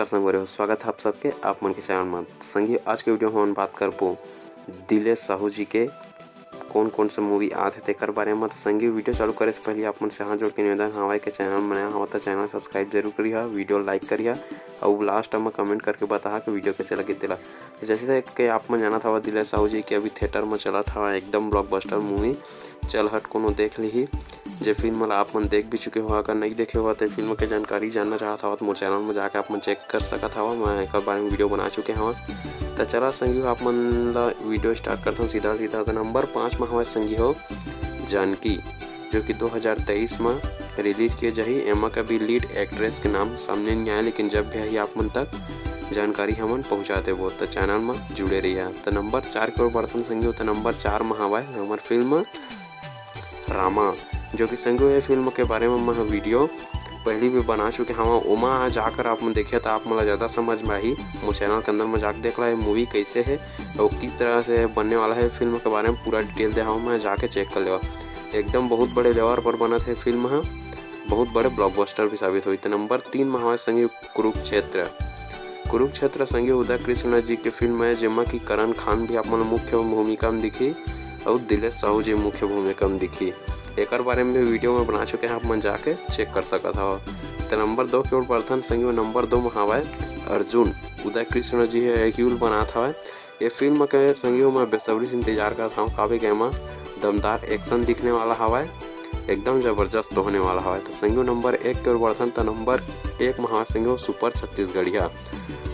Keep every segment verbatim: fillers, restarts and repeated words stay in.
संगवारी हो, स्वागत है आप सबके आप मन के चैनल में। संगी, आज के वीडियो में हम बात करबो दिलेश साहू जी के कौन कौन से मूवी आत हे तेकर बारे में। तो संगी, वीडियो चालू करे से पहले आप मन से हाथ जोड़ के निवेदन हवय कि चैनल में नया हवा तो चैनल सब्सक्राइब जरूर करिहा, वीडियो लाइक करिहा और लास्ट में कमेंट करके बताहा कि वीडियो कैसे लगे तेला। तो जैसे कि आप मन जानत हवा, दिलेश साहू जी के अभी थिएटर में चलत हवा एकदम ब्लॉकबस्टर मूवी चल हट कोनो देख लिही, जे फिल्म ला आप मन देख भी चुके हो। अगर नहीं देखे हो तो फिल्म के जानकारी जानना चाहत हवा तो मोर चैनल में जाके आप मन चेक कर सकत हवा, मैं एकर बारे में वीडियो बना चुके हवा। तो चला संगी हो, आप मन ला वीडियो स्टार्ट करथन सीधा सीधा। तो नंबर पाँच में हवा संगी हो जानकी, जो कि दो हज़ार तेईस में रिलीज किए जाही। एमा का भी लीड एक्ट्रेस के नाम सामने नहीं आए, लेकिन जब भी आही आप मन तक जानकारी हमन पहुंचा देबो, तो चैनल में जुड़े रहिया। तो नंबर चार के ओर बढ़थन संगी हो, तो नंबर चार में हवाए हमर फिल्म रामा, जो कि संगी हो ये फिल्म के बारे में मैं वीडियो पहली भी बना चुके हवा। ओमा जाकर आप मन देखिए तो आप मन ला ज़्यादा समझ में आही। मोर चैनल के अंदर में जाके देख ला ये मूवी कैसे है और किस तरह से बनने वाला है। फिल्म के बारे में पूरा डिटेल दे हवा, मैं जाके चेक कर लेवा। एकदम बहुत बड़े लेवल पर बनत है फिल्म ह, बहुत बड़े ब्लॉकबस्टर भी साबित होई। तो नंबर तीन में हमारे संगी कुरुक्षेत्र। कुरुक्षेत्र संगी उदय कृष्ण जी के फिल्म है, जेमा कि करण खान भी आप मन मुख्य भूमिका में दिखी और दिलेश साहू जी मुख्य भूमिका में दिखी। एकर बारे में भी वीडियो में बना चुके हैं, आप मन जाके चेक कर सकत हव। तो नंबर दो के ओर बढ़थन संगी, नंबर दो में हवाए अर्जुन, उदय कृष्ण जी है एक यूल बनात हवय। ये फिल्म के संगी मैं बेसब्री से इंतजार करत हव, काबे के एमा दमदार एक्शन दिखने वाला हवय, एकदम जबरदस्त होने वाला हवय। तो संगी नंबर एक के ओर बढ़थन, तो नंबर एक में हवय संगी सुपर छत्तीसगढ़िया।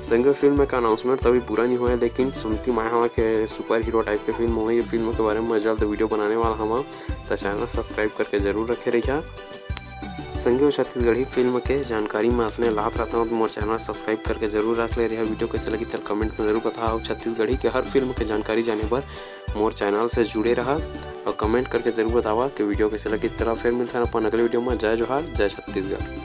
संगी फिल्म का अनाउंसमेंट तो अभी पूरा नहीं हुआ है, लेकिन सुनती मैं हवा के सुपर हीरो टाइप के फिल्म होही। ये फिल्म के बारे में मैं जल्द वीडियो बनाने वाला हवा, तो चैनल सब्सक्राइब करके जरूर रखे रहिया। संगी हो छत्तीसगढ़ी फिल्म के जानकारी में असने लात रहता हूँ, तो मोर चैनल सब्सक्राइब करके जरूर रख ले रहिया। वीडियो कैसे लगी तेला कमेंट में जरूर बताओ। छत्तीसगढ़ी के हर फिल्म के जानकारी जाने बर मोर चैनल से जुड़े रहा और कमेंट करके जरूर बतावा कि वीडियो कैसे लगी। तेला फिर मिलता है अपन अगले वीडियो में। जय जोहार, जय छत्तीसगढ़।